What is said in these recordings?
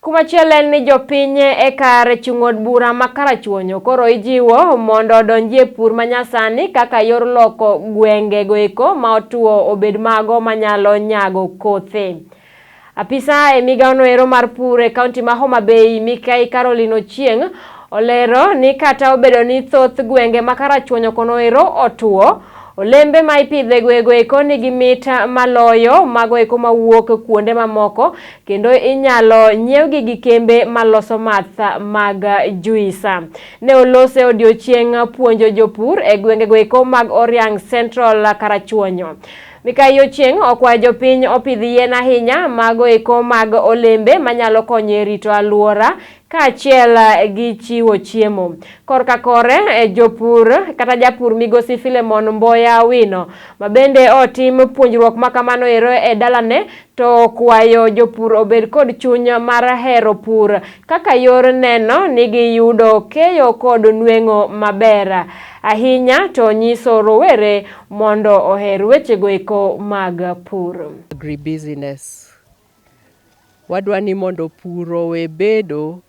Kumachielo en ni jopiny e kar chung' od bura ma Karachuonyo koro ijiwo mondo odonji e pur manyasani kaka yor loko gwenge goeko ma otuo obed mago manyalo nyago kothe. Apisa e migawono ero mar pur e kaunti ma Homa Bay Mikai Caroline Ochieng' olero ni kata obedo ni thoth gwenge ma Karachuonyo kono ero otuo, olembe ma ipidho e gwego eko nigi mit maloyo mago eko mawuok kuonde mamoko kendo inyalo nyiewgi gi kembe maloso math mag juisa. Ne olose odiochieng' puonjo jopur e gwengego eko mag Oriang' Central Karachuonyo. Mikai Ochieng' okwayo jopiny opidh yien ahinya mago eko mag olembe manyalo konyo e rito alwora kaachiel gi chiwo chiemo. Korka kore, jopur kata japur migosi Philemon Mboya Awino ma bende otim puonjruok ma kamano ero e dalane to okwayo jopur obed kod chuny mar hero pur kaka yor neno ni giyudo keyo kod nweng'o maber ahinya to nyiso rowere mondo oher wechego eko mag pur. Agribusiness. Wadwa ni mondo pur owe bedo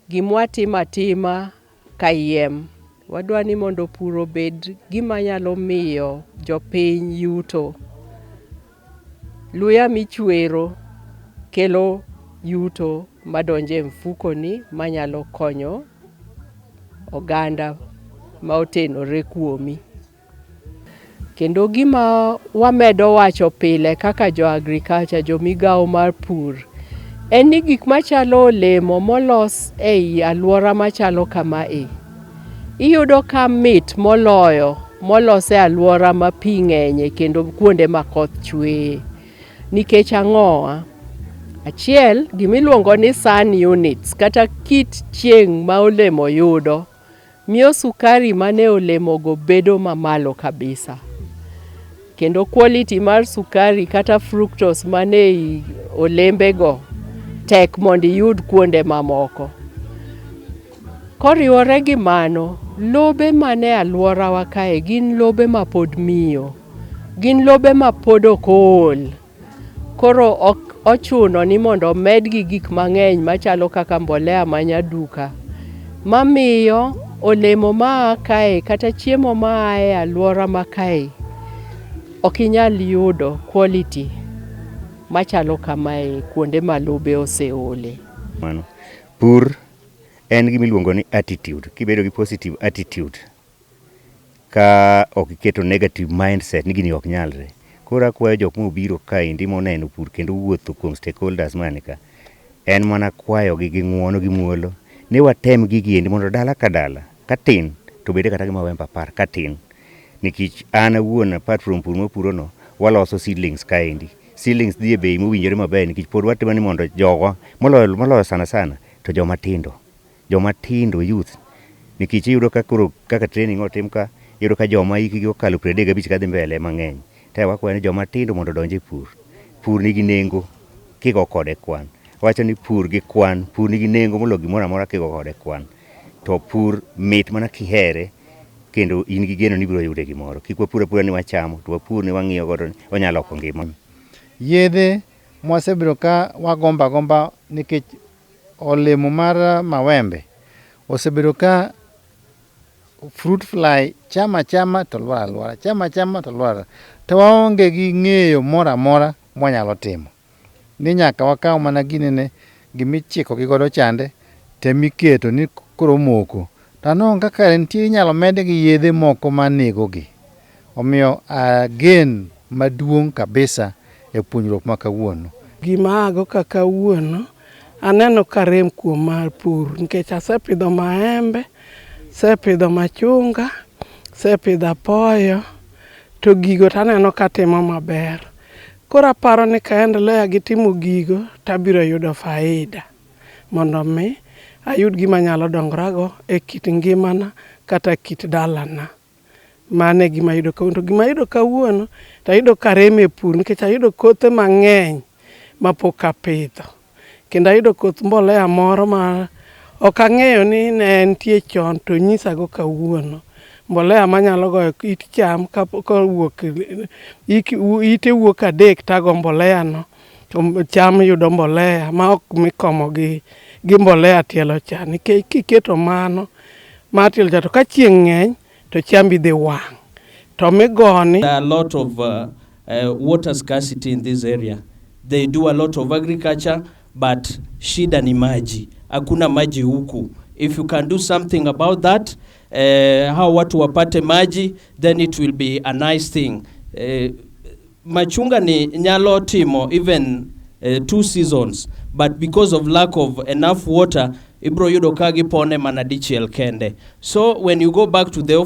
gimwatimo atima kayiem. Wadwa ni mondo pur obed gima nyalo miyo jopiny yuto. Luya michwero kelo yuto madonjo e mfukoni manyalo konyo oganda ma otenore kuomi. Kendo gima wamedo wacho pile kaka jo agriculture, jo migawo mar pur, en ni gik machalo olemo molos ei alwora machalo kamae, iyudo ka mit moloyo molos e alwora ma pi ng'enye kendo kuonde ma koth chweye. Nikech ang'owa? Achiel, gimiluongo ni sun units kata kit chieng' ma olemo yudo miyo sukari mane olemogo bedo mamalo kabisa. Kendo quality mar sukari kata fructose mane ei olembego tek mondo iyud kuonde mamoko. Koriwore gi mano, lobe mane alworawa kae gin lobe mapod miyo. Gin lobe mapod ok ool. Koro ok ochuno ni mondo omedgi gik mang'eny machalo kaka mbolea manyaduka mamiyo olemo maa kae kata chiemo maa e alwora ma kae ok inyal yudo quality machalo kamae kuonde ma lobe oseole. Mano. Pur en gima iluongo ni attitude. Kibedo gi positive attitude ka ok iketo negative mindset ni gini ok nyalre. Koro akwayo jok mobiro kaendi moneno pur kendo wuotho kuom stakeholders mani ka, en mana kwayogi gi ng'uono gi muolo ni watem gigi endi mondo dala ka dala katin to obede kata gi mawembe apar katin. Nikech an awuon apart from pur mwapurono, waloso seedlings kaendi. Seedlings dhi e bei mowinjore maber nikech pod watemo ni mondo jogo moloyo moloyo sana sana to joma tindo joma tindo youth nikech iyudo ka koro kaka training otim ka iyudo ka joma hikgi okalo 35 kadhi mbele ema ng'eny. To wakwayo ni joma tindo mondo odonj e pur. Pur nigi nengo kigo kode kwan. Wacho ni pur gi kwan, pur nigi nengo moloyo gimoro amora kigo kode kwan. To pur mit mana kihere kendo in gi geno ni ibiro yude gimoro. Kik wapur apura ni wachamo, to wapur ni wang'iyo godo ni onyalo loko ngima. Yedhe mwasebedo ka wagombo agomba nikech olemo mar mawembe osebedo ka fruit fly chamo achama to lwar alwara, chamo achama to lwar alwara. To waonge gi ng'eyo moro amora mwanyalo timo. Ni nyaka wakaw mana ginene gimichiko gi godo chande temiketo ni koro omoko. To anwang'o kaka nitie inyalo med gi yedhe moko manego gi. Omiyo agen maduong' kabisa e puonjruok ma kawuono. Gima ago ka kawuono aneno ka rem kuom mar pur nikech asepidho maembe, asepidho machunga, asepidho apoyo to gigo to aneno ka timo maber. Koro aparo ni ka aendelea gi timo gigo to abiro yudo faida mondo mi ayud gima anyalo dongorago e kit ngimana kata e kit dalana. Mano e gima ayudo kawuono. To gima ayudo kawuono to ayudo ka rem e pur nikech ayudo kothe mang'eny mapok apidho. Kendo ayudo koth mbolea moro ma ok ang'eyo ni ne nitie chon to onyisago kawuono. Mbolea manyalo goyo it cham kowuok ite wuok adek to ago mbolea no. To cham yudo mbolea ma ok mikomo gi, gi mbolea tielo cha nikech kiketo mano mar tielo cha to ka chieng' ng'eny to chambi dhi wang'. To migoni There are a lot of water scarcity in this area. They do a lot of agriculture, but shida ni maji. Hakuna maji huku. If you can do something about that, hao watu wapate maji, then it will be a nice thing. Machunga ni nyalo timo even two seasons, but because of lack of enough water, ibro yudo ka gipone mana dichiel kende. So when you go back to the office,